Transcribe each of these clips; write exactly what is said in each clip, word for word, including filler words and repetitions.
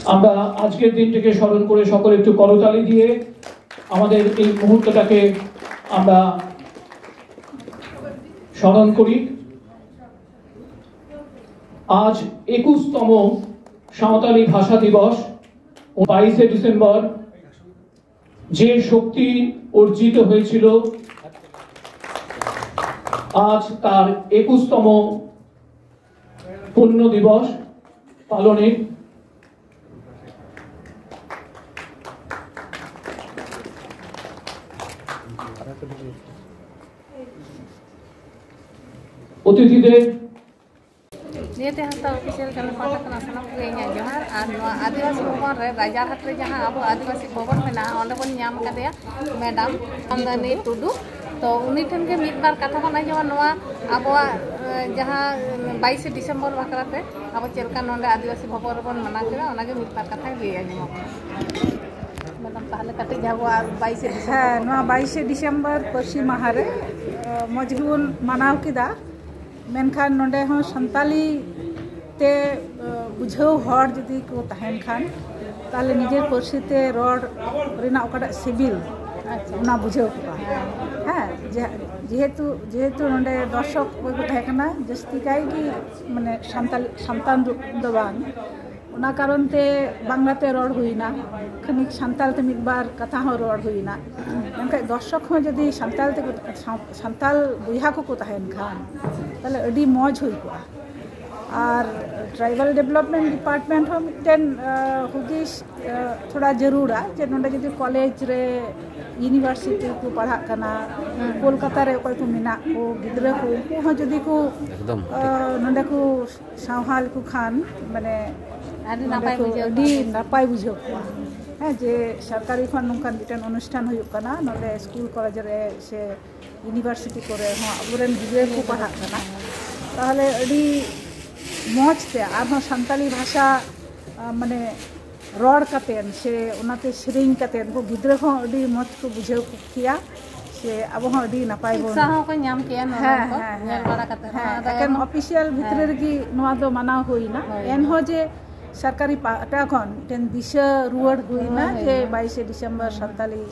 আমরা আজকের দিনটিকে স্মরণ করে সকলে একটু করতালি দিয়ে আমাদের এই মুহূর্তটাকে আমরা স্মরণ করি। আজ একুশতম সাঁওতালি ভাষা দিবস, বাইশে ডিসেম্বর। যে শক্তি অর্জিত হয়েছিল, আজ তার একুশতম পুণ্য দিবস পালনের অতিথিদের। ᱱᱤᱭᱟᱹᱛᱮ ᱦᱟᱸᱥᱫᱟ ᱚᱯᱷᱤᱥᱤᱭᱟᱞ ᱪᱮᱱᱮᱞ ᱯᱟᱦᱴᱟ ᱠᱷᱚᱱᱟᱜ ᱥᱟᱱᱟᱢ ᱠᱚᱜᱮ ᱤᱧᱟᱹᱜ ᱡᱚᱦᱟᱨ᱾ ᱟᱨ ᱱᱚᱣᱟ ᱟᱹᱫᱤᱵᱟᱹᱥᱤ ᱵᱷᱚᱵᱚᱱ ᱨᱮ, ᱨᱟᱡᱟᱨᱦᱟᱴ ᱨᱮ ᱡᱟᱦᱟᱸ ᱟᱵᱚ ᱟᱹᱫᱤᱵᱟᱹᱥᱤ ᱵᱷᱚᱵᱚᱱ ᱢᱮᱱᱟᱜᱼᱟ, ᱚᱸᱰᱮ ᱵᱚᱱ ᱧᱟᱢ ᱠᱟᱫᱮᱭᱟ ᱢᱮᱰᱟᱢ ᱟᱢᱫᱟᱱᱤ ᱴᱩᱰᱩ᱾ ᱛᱚ ᱩᱱᱤ ᱴᱷᱮᱱ ᱜᱮ ᱢᱤᱫ ᱵᱟᱨ ᱠᱟᱛᱷᱟ ᱵᱚᱱ ᱟᱸᱡᱚᱢᱟ, ᱱᱚᱣᱟ ᱟᱵᱚᱣᱟᱜ ᱮ, ᱡᱟᱦᱟᱸ ᱵᱟᱭᱤᱥᱮ ᱰᱤᱥᱮᱢᱵᱚᱨ ᱵᱟᱠᱷᱨᱟ ᱛᱮ ᱟᱵᱚ ᱪᱮᱫ ᱞᱮᱠᱟ ᱱᱚᱰᱮ ᱟᱹᱫᱤᱵᱟᱹᱥᱤ ᱵᱷᱚᱵᱚᱱ ᱨᱮᱵᱚᱱ ᱢᱟᱱᱟᱣ ᱠᱮᱫᱟ, ᱚᱱᱟᱜᱮ ᱢᱤᱫ ᱵᱟᱨ ᱠᱟᱛᱷᱟᱭ ᱞᱟᱹᱭ ᱟᱸᱡᱚᱢᱟ᱾ ᱢᱮᱰᱟᱢ, ᱛᱟᱦᱚᱞᱮ ᱠᱟᱹᱴᱤᱡ ᱡᱟᱦᱟᱸ ᱟᱵᱚᱣᱟᱜ ᱵᱟᱭᱤᱥᱮ ᱰᱤᱥᱮᱢᱵᱚᱨ ᱦᱮᱸ, ᱱᱚᱣᱟ ᱵᱟᱭᱤᱥᱮ ᱰᱤᱥᱮᱢᱵᱚᱨ ᱯᱟᱹᱨᱥᱤ ᱢᱟᱦᱟ ᱨᱮ ᱮ, ᱢᱚᱡᱽ ᱜᱮᱵᱚᱱ ᱢᱟᱱᱟᱣ ᱠᱮᱫᱟ᱾ ᱢᱮᱱᱠᱷᱟᱱ ᱱᱚᱰᱮ ᱦᱚᱸ ᱥᱟᱱᱛᱟᱞᱤ ᱛᱮ ᱮ, ᱵᱩᱡᱷᱟᱹᱣ ᱦᱚᱲ ᱡᱩᱫᱤ ᱠᱚ ᱛᱟᱦᱮᱱ ᱠᱷᱟᱱ, ᱛᱟᱦᱚᱞᱮ ᱱᱤᱡᱮᱨ ᱯᱟᱹᱨᱥᱤ ᱛᱮ ᱨᱚᱲ ᱨᱮᱱᱟᱜ ᱚᱠᱟᱴᱟᱜ ᱥᱤᱵᱤᱞ, ᱟᱪᱪᱷᱟ᱾ ᱚᱱᱟ ᱵᱩᱡᱷᱟᱹᱣ ᱠᱚᱜᱼᱟ᱾ ᱦᱮᱸ, ᱡᱮ- ᱡᱮᱦᱮᱛᱩ ᱡᱮᱦᱮᱛᱩ ᱱᱚᱰᱮ ᱫᱚᱨᱥᱚᱠ ᱚᱠᱚᱭ ᱠᱚ ᱛᱟᱦᱮᱸ ᱠᱟᱱᱟ, ᱡᱟᱹᱥᱛᱤ ᱠᱟᱭ ᱜᱮ ᱢᱟᱱᱮ ᱥᱟᱱᱛᱟᱞᱤ, ᱥᱟᱱᱛᱟᱲ ᱫᱚ ᱵᱟᱝ, ᱚᱱᱟ ᱠᱟᱨᱚᱱ ᱛᱮ ᱵᱟᱝᱞᱟ ᱛᱮ ᱨᱚᱲ ᱦᱩᱭᱱᱟ, ᱠᱷᱟᱹᱱᱤᱠ ᱥᱟᱱᱛᱟᱲ ᱛᱮ ᱢᱤᱫ ᱵᱟᱨ ᱠᱟᱛᱷᱟ ᱦᱚᱸ ᱨᱚᱲ ᱦᱩᱭᱱᱟ᱾ ᱢᱮᱱᱠᱷᱟᱱ ᱫᱚᱨᱥᱚᱠ ᱦᱚᱸ ᱡᱩᱫᱤ ᱥᱟᱱᱛᱟᱲ ᱛᱮᱠᱚ, ᱥᱟᱱᱛᱟᱲ ᱵᱚᱭᱦᱟ ᱠᱚᱠᱚ ᱛᱟᱦᱮᱱ ᱠᱷᱟᱱ, ᱛᱟᱦᱞᱮ ᱟᱹᱰᱤ ᱢᱚᱡᱽ ᱦᱩᱭ ᱠᱚᱜᱼᱟ᱾ ᱟᱨ ᱴᱨᱟᱭᱵᱟᱞ ᱰᱮᱵᱷᱞᱚᱯᱢᱮᱱᱴ ᱰᱤᱯᱟᱨᱴᱢᱮᱱᱴ ᱦᱚᱸ ᱢᱤᱫᱴᱮᱱ ᱟᱸ, ᱦᱩᱫᱤᱥ ᱟᱸ, ᱛᱷᱚᱲᱟ ᱡᱟᱹᱨᱩᱲᱟ, ᱡᱮ ᱱᱚᱰᱮ ᱡᱩᱫᱤ ᱠᱚᱞᱮᱡᱽ ᱨᱮ, ᱤᱭᱩᱱᱤᱵᱷᱟᱨᱥᱤᱴᱤ ᱠᱚ ᱯᱟᱲᱦᱟᱜ ᱠᱟᱱᱟ, ᱦᱩᱸ᱾ ᱠᱳᱞᱠᱟᱛᱟ ᱨᱮ ᱚᱠᱚᱭ ᱠᱚ ᱢᱮᱱᱟᱜ ᱠᱚ ᱜᱤᱫᱽᱨᱟᱹ ᱠᱚ, ᱩᱱᱠᱩ ᱦᱚᱸ ᱡᱩᱫᱤ ᱠᱚ ᱮᱠᱫᱚᱢ ᱴᱷᱤᱠ᱾ ᱟᱸ, ᱱᱚᱰᱮ ᱠᱚ ᱥᱟᱶᱦᱟ ᱞᱮᱠᱚ ᱠᱷᱟᱱ, ᱢᱟᱱᱮ ᱟᱹᱰᱤ ᱱᱚᱰᱮ ᱱᱟᱯᱟᱭ ᱠᱚ ᱵᱩᱡᱷᱟᱹᱣ ᱟᱹᱰᱤ ᱠᱚᱜᱼᱟ᱾ ᱱᱟᱯᱟᱭ ᱵᱩᱡᱷᱟᱹᱣ ᱠᱚᱜᱼᱟ᱾ ᱦᱮᱸ, ᱡᱮ ᱥᱚᱨᱠᱟᱨᱤ ᱠᱷᱚᱱ ᱱᱚᱝᱠᱟᱱ ᱢᱤᱫᱴᱮᱱ ᱚᱱᱩᱥᱴᱷᱟᱱ ᱦᱩᱭᱩᱜ ᱠᱟᱱᱟ ᱱᱚᱰᱮ ᱥᱠᱩᱞ ᱠᱚᱞᱮᱡᱽ ᱨᱮ ᱥᱮ ᱤᱭᱩᱱᱤᱵᱷᱟᱨᱥᱤᱴᱤ ᱠᱚᱨᱮ ᱦᱚᱸ ᱟᱵᱚᱨᱮᱱ ᱜᱤᱫᱽᱨᱟᱹ ᱠᱚ ᱯᱟᱲᱦᱟᱜ ᱠᱟᱱᱟ, ᱛᱟᱦᱚᱞᱮ ᱟᱹᱰᱤ ᱢᱚᱡᱽ ᱛᱮ ᱟᱨᱦᱚᱸ ᱥᱟᱱᱛᱟᱞᱤ ᱵᱷᱟᱥᱟ, ᱟ, ᱢᱟᱱᱮ ᱨᱚᱲ ᱠᱟᱛᱮᱱ ᱥᱮ ᱚᱱᱟᱛᱮ ᱥᱮᱨᱮᱧ ᱠᱟᱛᱮᱱ ᱩᱱᱠᱩ ᱜᱤᱫᱽᱨᱟᱹ ᱦᱚᱸ ᱟᱹᱰᱤ ᱢᱚᱡᱽ ᱠᱚ ᱵᱩᱡᱷᱟᱹᱣ ᱠᱮᱭᱟ, ᱥᱮ ᱟᱵᱚ ᱦᱚᱸ ᱟᱹᱰᱤ ᱱᱟᱯᱟᱭ ᱵᱚᱱ ᱩᱛᱥᱟᱦᱚ ᱠᱚ ᱧᱟᱢ ᱠᱮᱭᱟ ᱱᱚᱣᱟ ᱦᱮᱸ, ᱠᱚ ᱦᱮᱸ, ᱧᱮᱞ ᱦᱮᱸ᱾ ᱵᱟᱲᱟ ᱠᱟᱛᱮ ᱦᱚᱸ᱾ ᱦᱮᱸ, ᱟᱫᱚ ᱮᱠᱮᱱ ᱮᱱ- ᱚᱯᱷᱤᱥᱤᱭᱟᱞ ᱵᱷᱤᱛᱨᱤ ᱦᱮᱸ᱾ ᱨᱮᱜᱮ ᱱᱚᱣᱟ ᱫᱚ ᱢᱟᱱᱟᱣ ᱦᱩᱭᱱᱟ᱾ ᱦᱳᱭ᱾ ᱮᱱᱦᱚᱸ ᱡᱮ ᱥᱚᱨᱠᱟᱨᱤ ᱯᱟᱦᱴᱟ ᱠᱷᱚᱱ ᱢᱤᱫᱴᱮᱱ ᱫᱤᱥᱟᱹ ᱨᱩᱣᱟᱹᱲ ᱦᱩᱭᱱᱟ ᱡᱮ ᱵᱟᱭᱤᱥᱮ ᱰᱤᱥᱮᱢᱵᱚᱨ ᱥᱟᱱᱛᱟᱞᱤ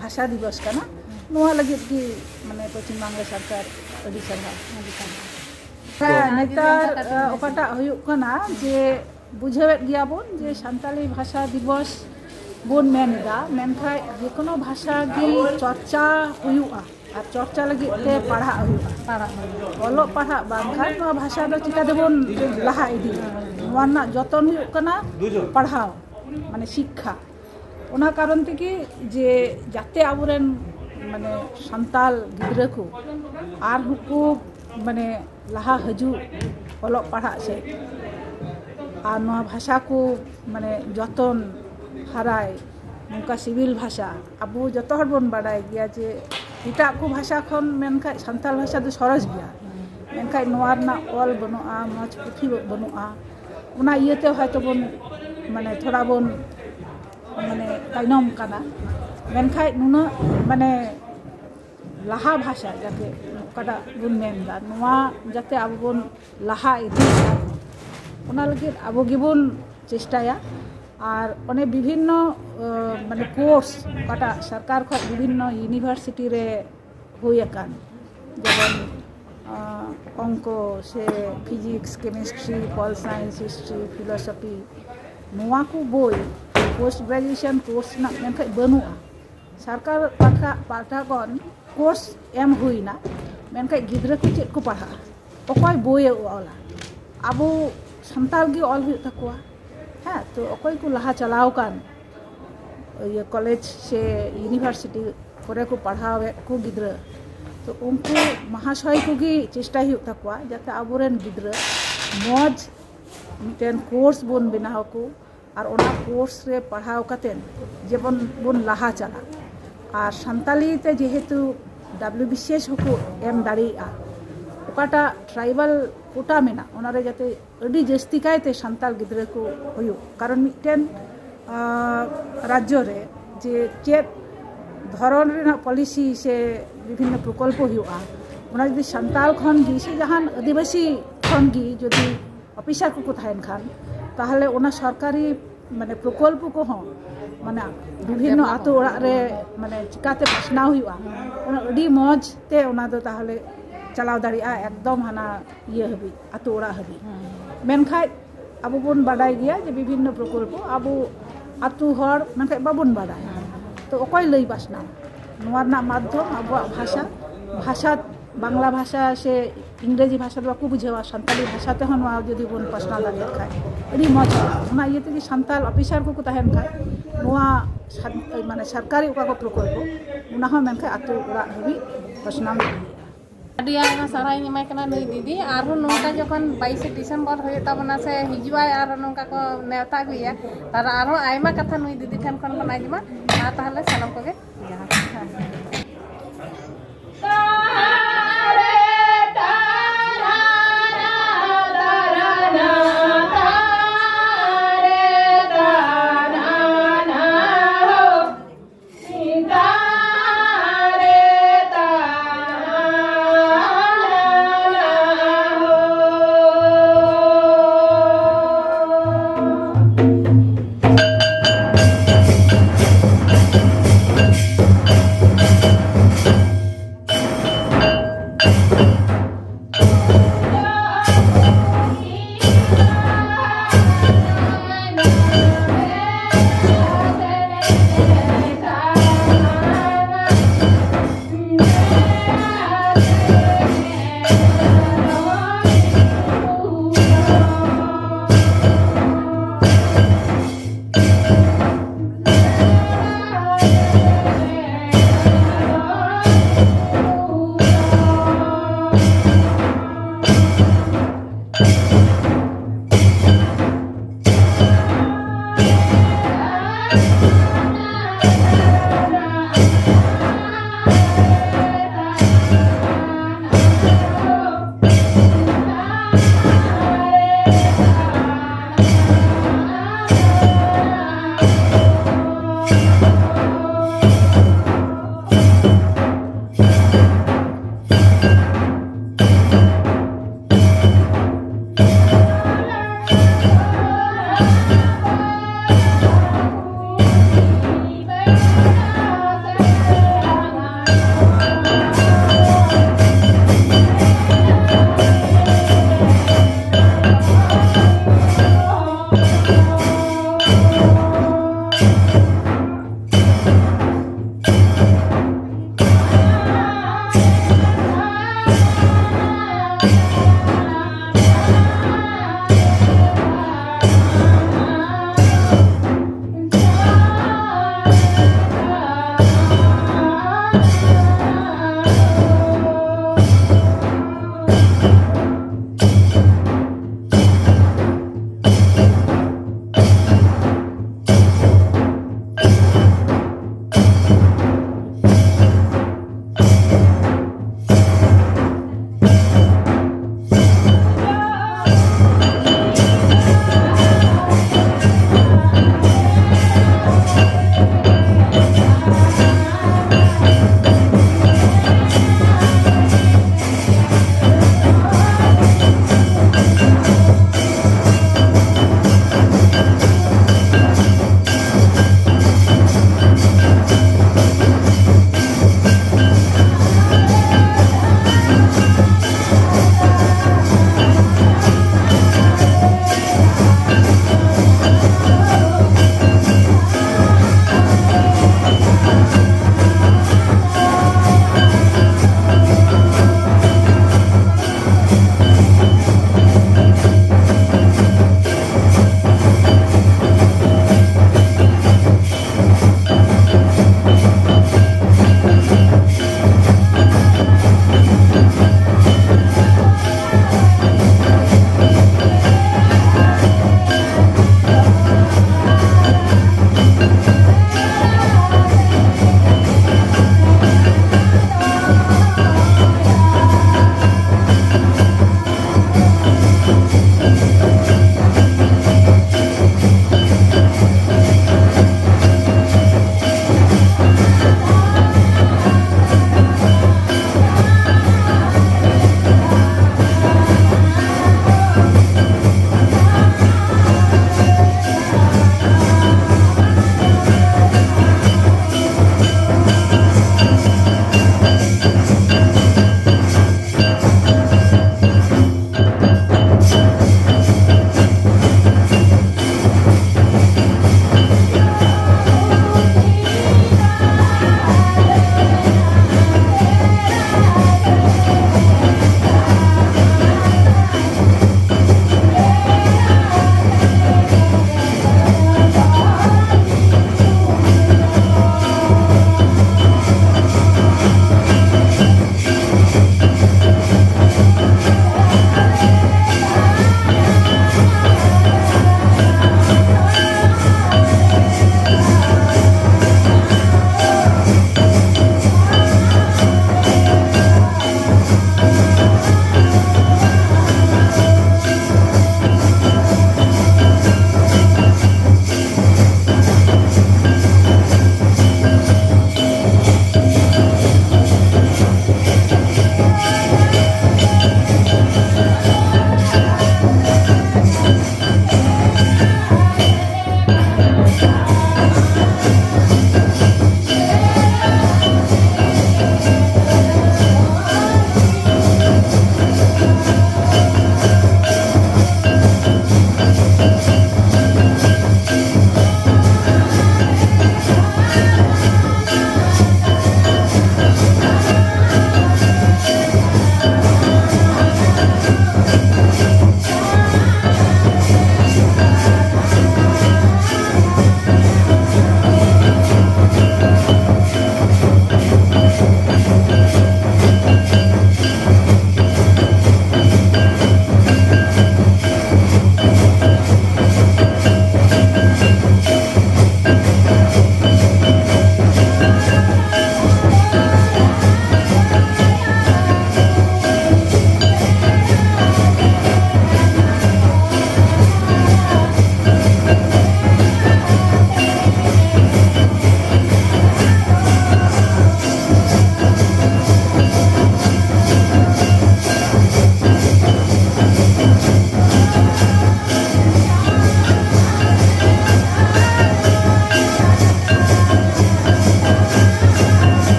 ᱵᱷᱟᱥᱟ ᱫᱤᱵᱚᱥ ᱠᱟᱱᱟ᱾ ᱱᱚᱣᱟ ᱞᱟᱹᱜᱤᱫ ᱜᱮ ᱢᱟᱱᱮ ᱯᱚᱪᱷᱤᱢ ᱵᱟᱝᱞᱟ ᱥᱚᱨᱠᱟᱨ ᱟᱹᱰᱤ ᱥᱟᱨᱦᱟᱣ᱾ ᱦᱮᱸ, ᱱᱮᱛᱟᱨ ᱚᱠᱟᱴᱟᱜ ᱦᱩᱭᱩᱜ ᱠᱟᱱᱟ ᱡᱮ ᱵᱩᱡᱷᱟᱹᱣᱮᱫ ᱜᱮᱭᱟ ᱵᱚᱱ ᱡᱮ ᱥᱟᱱᱛᱟᱞᱤ ᱵᱷᱟᱥᱟ ᱫᱤᱵᱚᱥ ᱵᱚᱱ ᱢᱮᱱ ᱮᱫᱟ, ᱢᱮᱱᱠᱷᱟᱱ ᱡᱮᱠᱳᱱᱳ ᱵᱷᱟᱥᱟ ᱜᱮ ᱪᱚᱨᱪᱟ ᱦᱩᱭᱩᱜᱼᱟ᱾ ᱟᱨ ᱪᱚᱨᱪᱟ ᱞᱟᱹᱜᱤᱫ ᱛᱮ ᱯᱟᱲᱦᱟᱜ ᱦᱩᱭᱩᱜᱼᱟ᱾ ᱯᱟᱲᱦᱟᱜ ᱦᱩᱭᱩᱜᱼᱟ᱾ ᱚᱞᱚᱜ ᱯᱟᱲᱦᱟᱜ ᱵᱟᱝᱠᱷᱟᱱ ᱱᱚᱣᱟ ᱵᱷᱟᱥᱟ ᱫᱚ ᱪᱤᱠᱟᱹ ᱛᱮᱵᱚᱱ ᱞᱟᱦᱟ ᱤᱫᱤᱭᱟ? ᱱᱚᱣᱟ ᱨᱮᱱᱟᱜ ᱡᱚᱛᱚᱱ ᱦᱩᱭᱩᱜ ᱠᱟᱱᱟ ᱯᱟᱲᱦᱟᱣ, ᱢᱟᱱᱮ ᱥᱤᱠᱠᱷᱟ᱾ ᱚᱱᱟ ᱠᱟᱨᱚᱱ ᱛᱮᱜᱮ ᱡᱮ ᱡᱟᱛᱮ ᱟᱵᱚᱨᱮᱱ ᱢᱟᱱᱮ ᱥᱟᱱᱛᱟᱞ ᱜᱤᱫᱽᱨᱟᱹ ᱠᱚ ᱟᱨᱦᱚᱸ ᱠᱚ ᱢᱟᱱᱮ ᱞᱟᱦᱟ ᱦᱤᱡᱩᱜ ᱚᱞᱚᱜ ᱯᱟᱲᱦᱟᱜ ᱥᱮᱫ, ᱟᱨ ᱱᱚᱣᱟ ᱵᱷᱟᱥᱟ ᱠᱚ ᱢᱟᱱᱮ ᱡᱚᱛᱚᱱ ᱦᱟᱨᱟᱭ, ᱱᱚᱝᱠᱟ ᱥᱤᱵᱤᱞ ᱵᱷᱟᱥᱟ᱾ ᱟᱵᱚ ᱡᱚᱛᱚ ᱦᱚᱲ ᱵᱚᱱ ᱵᱟᱰᱟᱭ ᱜᱮᱭᱟ ᱡᱮ ᱮᱴᱟᱜ ᱠᱚ ᱵᱷᱟᱥᱟ ᱠᱷᱚᱱ ᱢᱮᱱᱠᱷᱟᱱ ᱥᱟᱱᱛᱟᱲ ᱵᱷᱟᱥᱟ ᱫᱚ ᱥᱚᱨᱚᱥ ᱜᱮᱭᱟ, ᱢᱮᱱᱠᱷᱟᱱ ᱱᱚᱣᱟ ᱨᱮᱱᱟᱜ ᱚᱞ ᱵᱟᱹᱱᱩᱜᱼᱟ, ᱢᱚᱡᱽ ᱯᱩᱛᱷᱤ ᱵᱟᱹᱱᱩᱜᱼᱟ᱾ ᱚᱱᱟ ᱤᱭᱟᱹᱛᱮ ᱦᱚᱭᱛᱳ ᱵᱚᱱ ᱢᱟᱱᱮ ᱛᱷᱚᱲᱟ ᱵᱚᱱ ᱢᱟᱱᱮ ᱛᱟᱭᱱᱚᱢ ᱠᱟᱱᱟ᱾ ᱢᱮᱱᱠᱷᱟᱱ ᱱᱩᱱᱟᱹᱜ ᱢᱟᱱᱮ ᱞᱟᱦᱟ ᱵᱷᱟᱥᱟ ᱡᱟᱛᱮ ᱚᱠᱟᱴᱟᱜ ᱵᱚᱱ ᱢᱮᱱ ᱮᱫᱟ, ᱱᱚᱣᱟ ᱡᱟᱛᱮ ᱟᱵᱚ ᱵᱚᱱ ᱞᱟᱦᱟ ᱤᱫᱤ, ᱚᱱᱟ ᱞᱟᱹᱜᱤᱫ ᱟᱵᱚ ᱜᱮᱵᱚᱱ ᱪᱮᱥᱴᱟᱭᱟ᱾ ᱟᱨ ᱚᱱᱮ ᱵᱤᱵᱷᱤᱱᱱᱚ ᱢᱟᱱᱮ ᱠᱳᱨᱥ ᱚᱠᱟᱴᱟᱜ ᱥᱚᱨᱠᱟᱨ ᱠᱷᱚᱱ ᱵᱤᱵᱷᱤᱱᱱᱚ ᱤᱭᱩᱱᱤᱵᱷᱟᱨᱥᱤᱴᱤ ᱨᱮ ᱦᱩᱭ ᱟᱠᱟᱱ, ᱡᱮᱢᱚᱱ ᱚᱝᱠᱚ ᱥᱮ physics, chemistry, ᱯᱚᱞ science, history, philosophy, ᱱᱚᱣᱟ ᱠᱚ ᱵᱳᱭ ᱯᱳᱥᱴ ᱜᱨᱮᱡᱩᱭᱮᱥᱚᱱ ᱠᱳᱨᱥ ᱨᱮᱱᱟᱜ ᱢᱮᱱᱠᱷᱟᱱ ᱵᱟᱹᱱᱩᱜᱼᱟ᱾ ᱥᱚᱨᱠᱟᱨ ᱯᱟᱦᱴᱟ ᱯᱟᱦᱴᱟ ᱠᱷᱚᱱ ᱠᱳᱨᱥ ᱮᱢ ᱦᱩᱭᱱᱟ, ᱢᱮᱱᱠᱷᱟᱱ ᱜᱤᱫᱽᱨᱟᱹ ᱠᱚ ᱪᱮᱫ ᱠᱚ ᱯᱟᱲᱦᱟᱜᱼᱟ? ᱚᱠᱚᱭ ᱵᱳᱭᱮ ᱚᱞᱟ? ᱟᱵᱚ ᱥᱟᱱᱛᱟᱲ ᱜᱮ ᱚᱞ ᱦᱩᱭᱩᱜ ᱛᱟᱠᱚᱣᱟ᱾ ᱦᱮᱸ, ᱛᱚ ᱚᱠᱚᱭ ᱠᱚ ᱞᱟᱦᱟ ᱪᱟᱞᱟᱣ ᱟᱠᱟᱱ ᱤᱭᱟᱹ ᱠᱚᱞᱮᱡᱽ ᱥᱮ ᱤᱭᱩᱱᱤᱵᱷᱟᱨᱥᱤᱴᱤ ᱠᱚᱨᱮ ᱠᱚ ᱯᱟᱲᱦᱟᱣᱮᱫ ᱠᱚ ᱜᱤᱫᱽᱨᱟᱹ, ᱛᱚ ᱩᱱᱠᱩ ᱢᱟᱦᱟᱥᱚᱭ ᱠᱚᱜᱮ ᱪᱮᱥᱴᱟᱭ ᱦᱩᱭᱩᱜ ᱛᱟᱠᱚᱣᱟ ᱡᱟᱛᱮ ᱟᱵᱚᱨᱮᱱ ᱜᱤᱫᱽᱨᱟᱹ ᱢᱚᱡᱽ ᱢᱤᱫᱴᱮᱱ ᱠᱳᱨᱥ ᱵᱚᱱ ᱵᱮᱱᱟᱣ ᱠᱚ, ᱟᱨ ᱚᱱᱟ ᱠᱳᱨᱥ ᱨᱮ ᱯᱟᱲᱦᱟᱣ ᱠᱟᱛᱮᱫ ᱡᱮᱢᱚᱱ ᱵᱚᱱ ᱞᱟᱦᱟ ᱪᱟᱞᱟᱜ᱾ ᱟᱨ ᱥᱟᱱᱛᱟᱞᱤ ᱛᱮ ᱡᱮᱦᱮᱛᱩ ᱰᱟᱵᱞᱤᱭᱩ ᱵᱤ ᱥᱤ ᱮᱥ ᱦᱚᱸᱠᱚ ᱮᱢ ᱫᱟᱲᱮᱭᱟᱜᱼᱟ, ᱚᱠᱟᱴᱟᱜ ᱴᱨᱟᱭᱵᱟᱞ ᱠᱳᱴᱟ ᱢᱮᱱᱟᱜ, ᱚᱱᱟᱨᱮ ᱡᱟᱛᱮ ᱟᱹᱰᱤ ᱡᱟᱹᱥᱛᱤ ᱠᱟᱭᱛᱮ ᱥᱟᱱᱛᱟᱲ ᱜᱤᱫᱽᱨᱟᱹ ᱠᱚ ᱦᱩᱭᱩᱜ᱾ ᱠᱟᱨᱚᱱ ᱢᱤᱫᱴᱮᱱ ᱨᱟᱡᱽᱡᱚ ᱨᱮ ᱡᱮ ᱪᱮᱫ ᱫᱷᱚᱨᱚᱱ ᱨᱮᱱᱟᱜ ᱯᱚᱞᱤᱥᱤ ᱥᱮ ᱵᱤᱵᱷᱤᱱᱱᱚ ᱯᱨᱚᱠᱚᱞᱯᱚ ᱦᱩᱭᱩᱜᱼᱟ, ᱚᱱᱟ ᱡᱩᱫᱤ ᱥᱟᱱᱛᱟᱲ ᱠᱷᱚᱱ ᱜᱮ ᱥᱮ ᱡᱟᱦᱟᱱ ᱟᱹᱫᱤᱵᱟᱹᱥᱤ ᱠᱷᱚᱱ ᱜᱮ ᱡᱩᱫᱤ ᱚᱯᱷᱤᱥᱟᱨ ᱠᱚᱠᱚ ᱛᱟᱦᱮᱱ ᱠᱷᱟᱱ, ᱛᱟᱦᱚᱞᱮ ᱚᱱᱟ ᱥᱚᱨᱠᱟᱨᱤ ᱢᱟᱱᱮ ᱯᱨᱚᱠᱚᱞᱯᱚ ᱠᱚᱦᱚᱸ ᱢᱟᱱᱮ ᱵᱤᱵᱷᱤᱱᱱᱚ ᱟᱛᱳ ᱚᱲᱟᱜ ᱨᱮ ᱢᱟᱱᱮ ᱪᱤᱠᱟᱛᱮ ᱯᱟᱥᱱᱟᱣ ᱦᱩᱭᱩᱜᱼᱟ, ᱚᱱᱟ ᱟᱹᱰᱤ ᱢᱚᱡᱽ ᱛᱮ ᱚᱱᱟ ᱫᱚ ᱛᱟᱦᱚᱞᱮ ᱪᱟᱞᱟᱣ ᱫᱟᱲᱮᱭᱟᱜᱼᱟ ᱮᱠᱫᱚᱢ ᱦᱟᱱᱟ ᱤᱭᱟᱹ ᱦᱟᱹᱵᱤᱡ, ᱟᱛᱳ ᱚᱲᱟᱜ ᱦᱟᱹᱵᱤᱡ᱾ ᱢᱮᱱᱠᱷᱟᱡ ᱟᱵᱚ ᱵᱚᱱ ᱵᱟᱰᱟᱭ ᱜᱮᱭᱟ ᱡᱮ ᱵᱤᱵᱷᱤᱱᱱᱚ ᱯᱨᱚᱠᱚᱞᱯᱚ ᱟᱵᱚ ᱟᱛᱳ ᱦᱚᱲ ᱢᱮᱱᱠᱷᱟᱡ ᱵᱟᱵᱚᱱ ᱵᱟᱰᱟᱭᱟ᱾ ᱛᱚ ᱚᱠᱚᱭ ᱞᱟᱹᱭ ᱯᱟᱥᱱᱟᱣ? ᱱᱚᱣᱟ ᱨᱮᱱᱟᱜ ᱢᱟᱫᱽᱫᱷᱚᱢ ᱟᱵᱚᱣᱟᱜ ᱵᱷᱟᱥᱟ, ᱵᱷᱟᱥᱟ, ᱵᱟᱝᱞᱟ ᱵᱷᱟᱥᱟ ᱥᱮ ᱤᱝᱨᱮᱡᱤ ᱵᱷᱟᱥᱟ ᱫᱚ ᱵᱟᱠᱚ ᱵᱩᱡᱷᱟᱹᱣᱟ, ᱥᱟᱱᱛᱟᱲᱤ ᱵᱷᱟᱥᱟ ᱛᱮᱦᱚᱸ ᱱᱚᱣᱟ ᱡᱩᱫᱤ ᱵᱚᱱ ᱯᱟᱥᱱᱟᱣ ᱫᱟᱲᱮᱭᱟᱜ ᱠᱷᱟᱡ ᱟᱹᱰᱤ ᱢᱚᱡᱽ ᱦᱩᱭᱩᱜᱼᱟ᱾ ᱚᱱᱟ ᱤᱭᱟᱹ ᱛᱮᱜᱮ ᱥᱟᱱᱛᱟᱲ ᱚᱯᱷᱤᱥᱟᱨ ᱠᱚᱠᱚ ᱛᱟᱦᱮᱱ ᱠᱷᱟᱡ ᱱᱚᱣᱟ ᱥᱟᱱ-, ᱢᱟᱱᱮ ᱥᱚᱨᱠᱟᱨᱤ ᱚᱠᱟ ᱠᱚ ᱯᱨᱚᱠᱚᱞᱯᱚ, ᱚᱱᱟ ᱦᱚᱸ ᱢᱮᱱᱠᱷᱟᱡ ᱟᱛᱳ ᱚᱲᱟᱜ ᱦᱟᱹᱵᱤᱡ ᱯᱟᱥᱱᱟᱣ ᱫᱟᱲᱮᱭᱟᱜᱼᱟ᱾ ᱟᱹᱰᱤ ᱟᱭᱢᱟ ᱥᱟᱨᱦᱟᱣ ᱤᱧ ᱮᱢᱟᱭ ᱠᱟᱱᱟ ᱱᱩᱭ ᱫᱤᱫᱤ᱾ ᱟᱨᱦᱚᱸ ᱱᱚᱝᱠᱟ ᱡᱚᱠᱷᱚᱱ ᱵᱟᱭᱤᱥᱮ ᱰᱤᱥᱮᱢᱵᱚᱨ ᱦᱩᱭᱩᱜ ᱛᱟᱵᱚᱱᱟ ᱥᱮ ᱦᱤᱡᱩᱜ ᱟᱭ, ᱟᱨᱦᱚᱸ ᱱᱚᱝᱠᱟ ᱠᱚ ᱱᱮᱣᱛᱟ ᱟᱹᱜᱩᱭᱟ, ᱛᱟᱦᱞᱮ ᱟᱨᱦᱚᱸ ᱟᱭᱢᱟ ᱠᱟᱛᱷᱟ ᱱᱩᱭ ᱫᱤᱫᱤ ᱴᱷᱮᱱ ᱠᱷᱚᱱ ᱵᱚᱱ ᱟᱸᱡᱚᱢᱟ᱾ ᱢᱟ ᱛᱟᱦᱞᱮ ᱥᱟᱱᱟᱢ ᱠᱚᱜᱮ ᱡᱚᱦᱟᱨ᱾